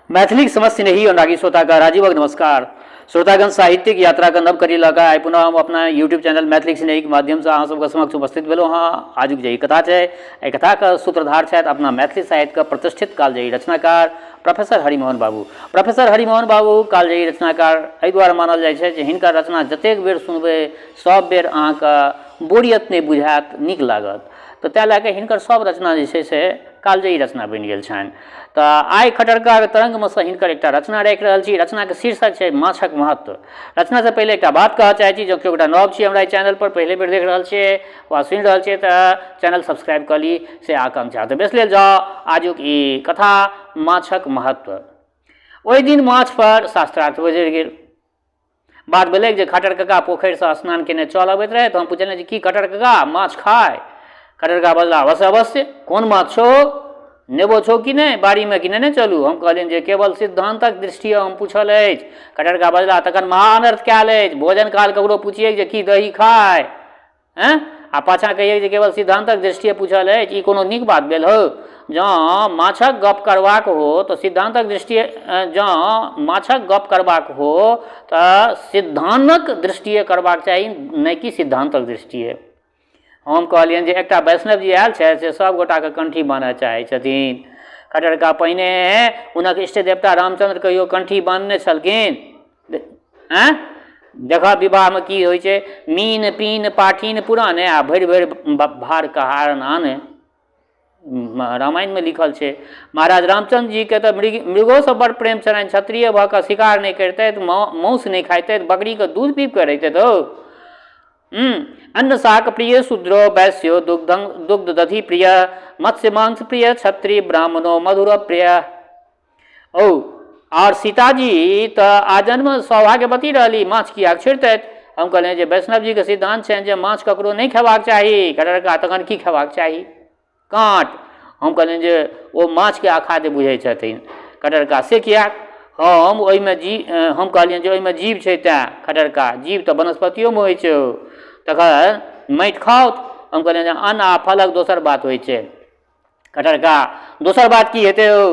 मैथिलीक समस्त स्नेही अनुरागी श्रोताके राजीवक नमस्कार। श्रोतागण, साहित्यिक यात्राके नव कड़ी लऽ कऽ आइ पुनः हम अपना यूट्यूब चैनल मैथिलीक स्नेहीक माध्यमसँ अहाँ सबके समक्ष उपस्थित भेलहुँ हँ। आजुक जे ई कथा छै, एहि कथाके सूत्रधार छथि अपना मैथिली साहित्यके प्रतिष्ठित कालजयी रचनाकार प्रोफेसर हरिमोहन बाबू। प्रोफेसर हरिमोहन बाबू कालजयी रचनाकार एहि दुआरे मानल जाइ छै जे हिनकर रचना जतेक बेर सुनबै सब बेर अहाँके बोरियत नहि बुझायत, नीक लागत। तऽ ताहि लए कऽ हिनकर सब रचना जे छै से कालजयी रचना बनि गेल छनि। तऽ आइ खट्टर ककाके तरङ्गमे सँ हिनकर एकटा रचना राखि रहल छी। रचनाके शीर्षक छै माछक महत्व। रचनासँ पहिले एकटा बात कहऽ चाहै छी, जँ केओ गोटा नव छी हमरा एहि चैनलपर पहिले बेर देख रहल छियै वा सुनि रहल छियै तऽ चैनल सब्सक्राइब कऽ ली से आकांक्षा। तऽ बेस लेल जाउ आजुक ई कथा माछक महत्व। ओहि दिन माछपर शास्त्रार्थ बजरि गेल। बात भेलैक जे खट्टर कका पोखरिसँ स्नान केने चल अबैत रहथि। हम पुछलियनि जे की खट्टर कका माछ खाय? खट्टर कका बजलाह, अवश्य अवश्य। कोन माछ छौ? नेबो छौ कि नहि बाड़ीमे कि नेने चलू? हम कहलियनि जे केवल सिद्धान्तक दृष्टिए हम पूछल अछि। खट्टर कका बजलाह, तखन महा अनर्थ कयल अछि। भोजन काल ककरो पुछियैक जे की दही खाय? हँ, आ पाछाँ कहियै जे केवल सिद्धान्तक दृष्टिए पूछल अछि, ई कोनो नीक बात भेल हौ? जँ माछक गप्प करबाक हो तऽ सिद्धान्तक दृष्टिए, जँ माछक गप्प करबाक हो तऽ सिद्धान्तक दृष्टिए करबाक चाही, नहि कि सिद्धान्तक दृष्टिए। हम कहलियनि जे एकटा वैष्णव जी आयल छथि से सभ गोटाके कंठी बान्हऽ चाहै छथिन। खट्टर कका पहिने हुनक इष्ट देवता रामचन्द्र कहियो कंठी बान्हने छलखिन? आँय, देखऽ विवाहमे की होइ छै, मीन पीन पाठीन पुराने आ भरि भरि भार कहार आने। रामायणमे लिखल छै। महाराज रामचन्द्र जीके तऽ मृग मृगोसँ बड़ प्रेम छलनि। क्षत्रिय भऽ कऽ शिकार नहि करितथि, माँसु नहि खाइतथि, बकरीके दूध पीब कऽ रहितथि हौ। अन्न शाक प्रिय शूद्रो वैश्यो दुग्धं दुग्ध दधि प्रिय मत्स्य मांस प्रिय क्षत्रिय ब्राह्मणो मधुर प्रिय। औ आओर सीताजी तऽ आजन्म सौभाग्यवती रहली, माछ किएक छोड़ितथि? हम कहलियनि जे वैष्णव जीके सिद्धान्त छनि जे माछ ककरो नहि खेबाक चाही। कहलका तखन की खेबाक चाही? काँट। हम कहलियनि जे ओ माछके अखाद्य बुझै छथिन। कटरका से किएक? हम ओहिमे जी हम कहलियनि जे ओहिमे जीव छै तैँ। खटरका जीव तऽ वनस्पतियोमे होइ छै हौ, तखन माटि खाउ? हम कहलियनि जे अन्न आ फलक दोसर बात होइ छै। कटरका दोसर बात की हेतै हौ?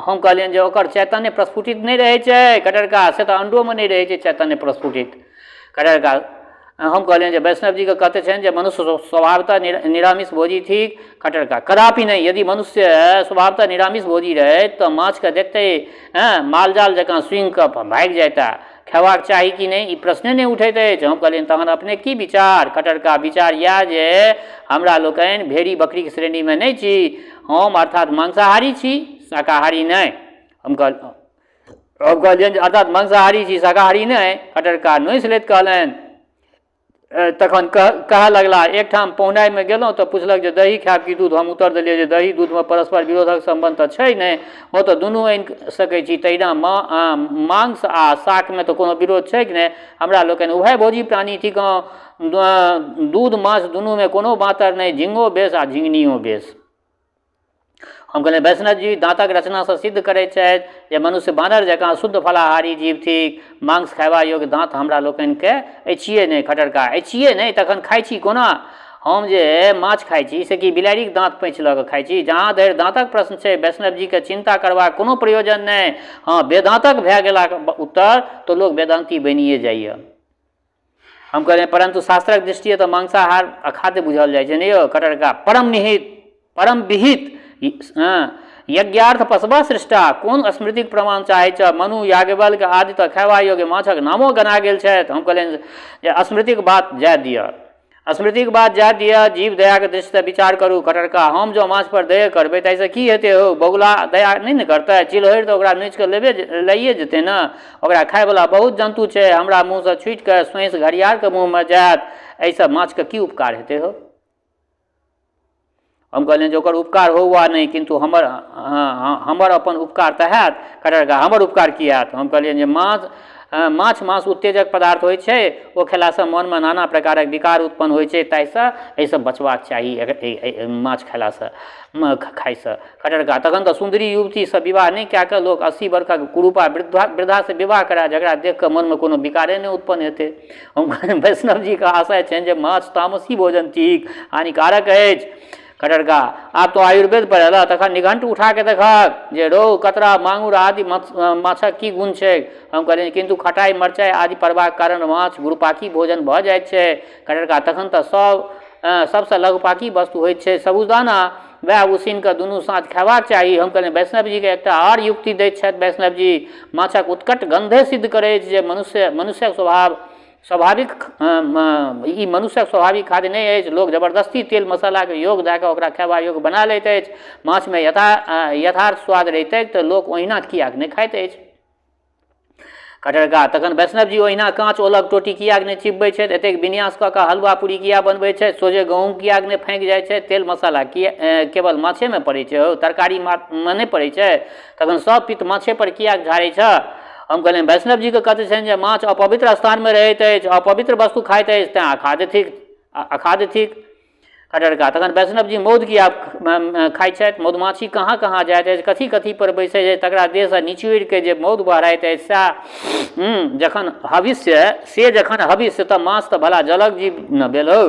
हम कहलियनि जे ओकर चैतन्य प्रस्फुटित नहि रहै छै। कटरका से तऽ अंडोमे नहि रहै छै चैतन्य प्रस्फुटित। कटरका हम कहलियनि जे वैष्णव जीके कथ्य छनि जे मनुष्य स्वभावतः निरामिष भोजी थिक। खट्टर कदापि नहि। यदि मनुष्य स्वभावतः निरामिष भोजी रहैत तऽ माछके देखते हँ मालजाल जकाँ सूँघि कऽ भागि जाइता। खेबाक चाही कि नहि, ई प्रश्ने नहि उठैत अछि। हम कहलियनि तहन अपनेक की विचार? खट्टर विचार इएह जे हमरा लोकनि भेड़ी बकरीके श्रेणीमे नहि छी। हम अर्थात मांसाहारी छी, शाकाहारी नहि। हम कहलियनि जे अर्थात मांसाहारी छी, शाकाहारी नहि। खट्टर कका नोसि लैत कहलनि, तखन कहऽ लगलाह, एकठाम पहुनाइमे गेलहुँ तऽ पुछलक जे दही खायब कि दूध? हम उत्तर देलियै जे दही दूधमे परस्पर विरोधक सम्बन्ध तऽ छै नहि, ओ तऽ दुनू आनि सकै छी। तहिना मांस आ शाकमे तऽ कोनो विरोध छैक नहि। हमरा लोकनि उभय भोजी प्राणी थिकहुँ। दूध माछ दुनूमे कोनो बाँतर नहि, झिङ्गो बेस आ झिङ्गनियो बेस। हम कहलियनि वैष्णव जी दाँतक रचनासँ सिद्ध करैत छथि जे मनुष्य बानर जकाँ शुद्ध फलाहारी जीव थिक। मांस खयबा योग्य दाँत हमरा लोकनिकेँ अछिए नहि। खट्टर कका अछिए नहि, तखन खाइ छी कोना? हम जे माछ खाइ छी से की बिलाड़िक दाँत पैँच लऽ कऽ खाइ छी? जहाँ धरि दाँतक प्रश्न छै, वैष्णव जीकेँ चिन्ता करबाक कोनो प्रयोजन नहि। हँ, वेदान्तक भए गेलाक उत्तर तऽ लोक वेदान्ती बनिए जाइए। हम कहलियनि परन्तु शास्त्रक दृष्टिए तऽ मांसाहार अखाद्य बुझल जाइ छै ने यौ? खट्टर कका परम निहित परम विहित हँ यज्ञार्थ पशवा सृष्टा। कोन स्मृतिक प्रमाण चाहै छ? मनु याज्ञवल्क्य आदि तऽ खयबा योग्य माछक नामो गना गेल छथि। हम कहलियनि जे स्मृतिक बात जाय दिअ, स्मृतिक बात जाय दिअ, जीव दयाके दृष्टिसँ विचार करू। खट्टर कका हम जँ माछ पर दया करबै ताहिसँ की हेतै हौ? बगुला दया नहि ने करतै? चिल्हरि तऽ ओकरा नोचि कऽ लेबे लैए जेतै ने। ओकरा खायवला बहुत जन्तु छै। हमरा मुँहसँ छूटि कऽ सोँसि घड़ियारके मुँहमे जायत। एहिसँ माछके की उपकार हेतै हौ? हम कहलियनि जे ओकर उपकार हो वा नहि, किन्तु हमर हमर अपन उपकार तऽ हैत। खट्टर कका हमर उपकार की हैत? हम कहलियनि जे माछ माछ मांस उत्तेजक पदार्थ होइ छै। ओ खेलासँ मोनमे नाना प्रकारक विकार उत्पन्न होइ छै। ताहिसँ एहिसँ बचबाक चाही माछ खेलासँ खाइसँ। खट्टर कका तखन तऽ सुन्दरी युवतीसँ विवाह नहि कए कऽ लोक 80 बरखक कुरूपा वृद्धासँ विवाह करए, जकरा देखि कऽ मोनमे कोनो विकारे नहि उत्पन्न हेतै। हम वैष्णव जीके आशय छनि जे माछ तामसी भोजन थिक, हानिकारक अछि। खटरका, आब तो आयुर्वेद पढ़ेलह, तखन निघण्ट उठा कऽ देखहक जे रोहु, कतरा, मांगुर आदि माछक की गुण छैक। हम कहलियनि, किन्तु खटाइ, मरचाइ आदि पड़बाक कारण माछ गुरुपाकी भोजन भऽ जाइत छै। खटरका, तखन तऽ सबसँ लघुपाकी वस्तु होइत छै सबुरदाना, वएह उसिन कऽ दुनू साँझ खयबाक चाही। हम कहलियनि, वैष्णवजीके एकटा आओर युक्ति दैत छथि वैष्णवजी, माछक उत्कट गन्धे सिद्ध करैछ जे मनुष्यक स्वभाव स्वाभाविक, ई मनुष्यक स्वाभाविक खाद्य नहि अछि। लोक जबरदस्ती तेल मसालाके योग दए कऽ ओकरा खेबा योग्य बना लैत अछि। माछमे यथार्थ स्वाद रहितैक तऽ लोक ओहिना किएक नहि खाइत अछि? खटरका, तखन वैष्णवजी ओहिना काँच ओलक टोटी किएक नहि चिबबै छथि? एतेक विन्यास कऽ कऽ हलुआ पूरी किएक बनबै छथि? सोझे गहूँम किएक नहि फाँकि जाइ छथि? तेल मसाला किए केवल माछेमे पड़ै छै हौ, तरकारीमे नहि पड़ै छै? तखन सब पित्त माछेपर किएक झाड़ै छह? हम कहलियनि, वैष्णव जीके कथ्य छनि जे माछ अपवित्र स्थानमे रहैत अछि, अपवित्र वस्तु खाइत अछि, तेँ अखाद्य थिक, अखाद्य थिक। खटरका, तखन वैष्णव जी मौध किया खाइत छथि? मधुमाछी कहाँ कहाँ जाइत अछि, कथी कथी पर बैसैत अछि, तकरा देहसँ निचोड़ि कऽ जे मौध बहराइत अछि सएह जखन हविष्य, से जखन हविष्य तऽ माछ तऽ भला जलक जीव ने भेल हौ।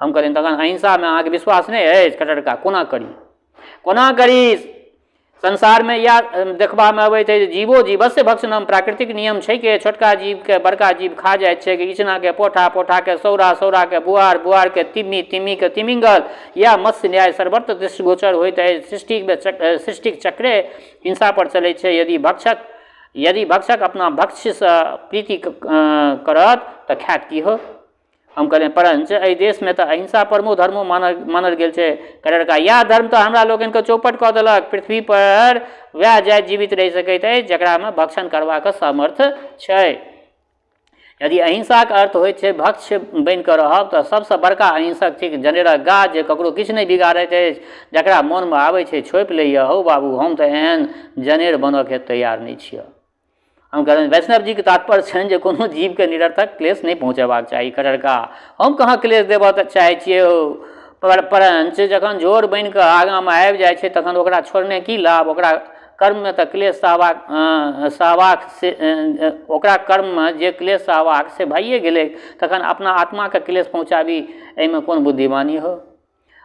हम कहलियनि, तखन अहिंसामे अहाँके विश्वास नहि अछि? खटरका, कोना करी, कोना करी? संसारमे इएह देखबामे अबैत अछि जे जीवो जीवस्य भक्षणम, प्राकृतिक नियम छैके, छोटका जीवके बड़का जीव खा जाइत छैक। इचनाके पोठा, पोठाके सौरा, सौराके बुआर, बुआरके तिम्मी, तिम्मीके तिमिंगल। इएह मत्स्य न्याय सर्वत्र दृष्टिगोचर होइत अछि। सृष्टिक चक्रे हिंसा पर चलैत छै। यदि भक्षक अपना भक्ष्यसँ प्रीति करत तऽ खायत की हो? हम कहलियनि, परञ्च एहि देशमे तऽ अहिंसा परमो धर्मो मानल गेल छै। करड़का, इएह धर्म तऽ हमरा लोकनिके चौपट कऽ देलक। पृथ्वीपर वएह जाति जीवित रहि सकैत अछि जकरामे भक्षण करबाक सामर्थ्य छै। यदि अहिंसाक अर्थ होइत छै भक्ष्य बनि कऽ रहब तऽ सबसँ बड़का अहिंसक थिक जनेरक गाछ, जे ककरो किछु नहि बिगाड़ैत अछि, जकरा मोनमे आबै छै छोपि लैए। हौ बाबू, हम तऽ एहन जनेर बनऽके तैयार नहि छिअ। हम कहलनि, वैष्णव जीके तात्पर्य छनि जे कोनो जीवके निरर्थक क्लेश नहि पहुँचेबाक चाही। खटरका, हम कहाँ क्लेश देबऽ तऽ चाहै छियै हौ, परञ्च जखन झोर बनि कऽ आगाँमे आबि जाइ छै तखन ओकरा छोड़ने की लाभ? ओकरा कर्ममे तऽ क्लेश सहबाक से ओकरा कर्ममे जे क्लेश सहबाक से भइए गेलै, तखन अपना आत्माके क्लेश पहुँचाबी, एहिमे कोन बुद्धिमानी हौ?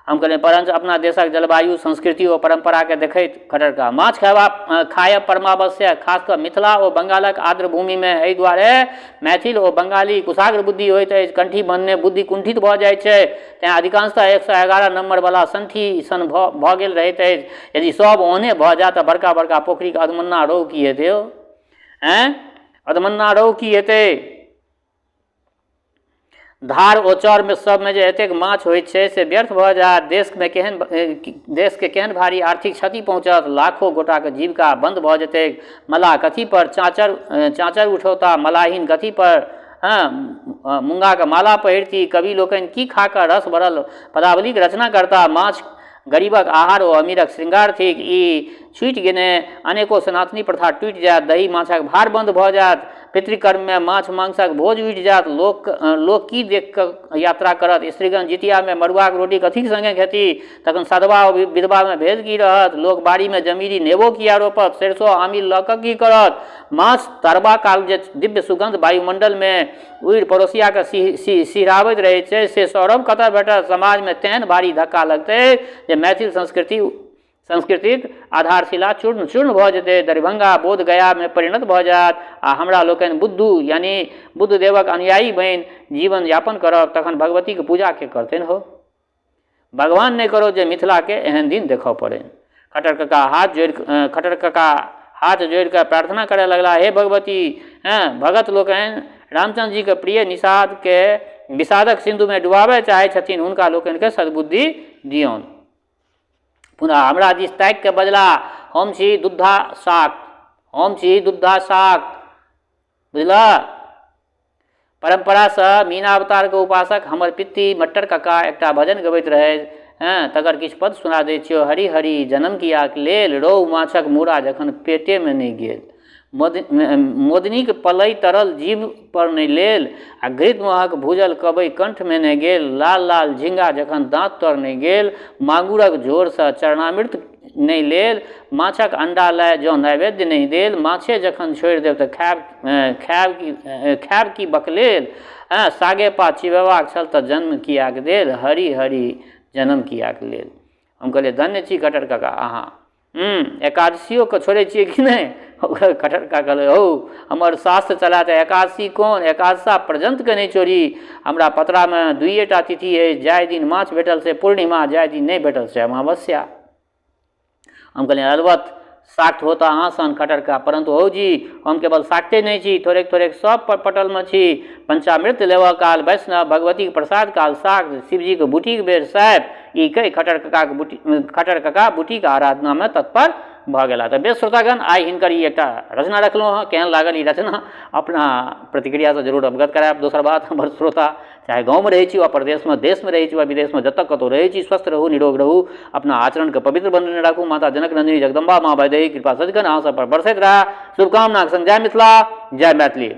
हम कहलियनि, परञ्च अपना देशक जलवायु, संस्कृति ओ परम्पराकेँ देखैत। खटरका, माछ खायब परमावश्यक, खास कऽ मिथिला ओ बंगालक आर्द्र भूमिमे। एहि दुआरे मैथिल ओ बंगाली कुशाग्र बुद्धि होइत अछि। कंठी बन्हने बुद्धि कुंठित भऽ जाइत छै, तेँ अधिकांशतः 111 नम्बरवला संठी सन भऽ गेल रहैत अछि। यदि सभ ओहने भऽ जाय तऽ बड़का बड़का पोखरिक अधमन्ना रोहु की हेतै हौ? ऐँ, अधमन्ना रोहु की हेतै? धार ओ चरमे सबमे जे एतेक माछ होइत छै से व्यर्थ भऽ जायत। देशके केहन भारी आर्थिक क्षति पहुँचत। लाखो गोटाके जीविका बन्द भऽ जेतैक। मलाह कथी पर चाँचर उठौता? मलाहिन कथी पर मूँगाके माला पहिरती? कवि लोकनि की खा कऽ रस भरल पदावलीक रचना करता? माछ गरीबक आहार ओ अमीरक श्रृंगार थिक। ई छूटि गेने अनेको सनातनी प्रथा टूटि जायत। दही माछक भार बन्द भऽ जायत। पितृकर्ममे माछ मांसक भोज उठि जायत। लोक की देखि कऽ यात्रा करत? स्त्रीगण जितियामे मड़ुआक रोटी कथीक संगे खेती? तखन सधवा ओ विधवामे भेद की रहत? लोक बाड़ीमे जमीरी नेबो किए रोपत? सरिसो आमिल लऽ कऽ की करत? माछ तरबा काल जे दिव्य सुगन्ध वायुमण्डलमे उड़ि पड़ोसियाके सिहराबैत रहै छै से सौरभ कतऽ भेटत? समाजमे तेहन भारी धक्का लगतै जे मैथिल संस्कृतिक आधारशिला चूर्ण चूर्ण भऽ जेतै। दरभंगा बोधगयामे परिणत भऽ जायत आ हमरा लोकनि बुद्धू यानि बुद्धदेवक अनुयायी बनि जीवन यापन करब। तखन भगवतीके पूजा के करतनि हौ? भगवान नहि करो जे मिथिलाके एहन दिन देखऽ पड़ै। खट्टर कका हाथ जोड़ि कऽ प्रार्थना करय लगलाह, हे भगवती, हँ भगत लोकनि रामचन्द्र जीके प्रिय निषादके विषादक सिन्धुमे डुबाबय चाहै छथिन, हुनका लोकनिके सद्बुद्धि दियौन। पुनः हमरा दिस ताकि कऽ बजलाह, हम छी दुग्धा शाक्त, हम छी दुग्धा शाक्त, बुझलह? परम्परासँ मीनावतारके उपासक हमर पित्ती मट्टर कका एकटा भजन गबैत रहथि। हँ, तकर किछु पद सुना दै छियौ। हरि हरि जनम कियाक लेल, रौ माछक मूड़ा जखन पेटेमे नहि गेल। मोदनीक पलइ तरल जीभ पर नहि लेल आ घृत महक भूजल कबइ कंठमे नहि गेल। लाल लाल झिंगा जखन दाँत तर नहि गेल, मांगुरक झोरसँ चरणामृत नहि लेल, माछक अंडा लए जँ नैवेद्य नहि देल, माछे जखन छोड़ि देब तऽ खायब की बकलेल। सागे पात चिबेबाक छल तऽ जन्म किएक देल, हरि हरि जनम किएक लेल। हम कहलियै धन्य छी खट्टर काका अहाँ। एकादशियोके छोड़ै छियै कि नहि? खट्टर काका कहलकै, हौ हमर शास्त्र चला तऽ एकादशी कोन, एकादशा पर्यन्तके नहि छोड़ी। हमरा पतरामे दुइएटा तिथि अछि, जाहि दिन माछ भेटल से पूर्णिमा, जाहि दिन नहि भेटल से अमावस्या। हम कहलियै अलबत शाक्त हो तऽ अहाँ सन खट्टर काका, परन्तु हौ जी हम केवल शाक्ते नहि छी, थोड़ेक थोड़ेक सब पटलमे छी। पंचामृत लेबऽ काल वैष्णव, भगवतीके प्रसाद काल शाक्त, शिवजीके बूटीके बेर शैव। ई कहि खट्टर काकाके बूटी खट्टर काका बूटीके आराधनामे तत्पर भऽ गेला। तऽ बेस श्रोतागण, आइ हिनकर ई एकटा रचना रखलहुँ हँ। केहन लागल ई रचना अपना प्रतिक्रियासँ जरूर अवगत करायब। दोसर बात, हमर श्रोता चाहे गाँवमे रहै छी वा परदेशमे, देशमे रहै छी वा विदेशमे, जतऽ कतहु रहै छी, स्वस्थ रहू, निरोग रहू, अपना आचरणके पवित्र बनेने राखू। माता जनक नन्दिनी जगदम्बा माँ वैदेही कृपा सदिखन अहाँ सब पर बरसैत रहए। शुभकामनाके संग जय मिथिला, जय मैथिली।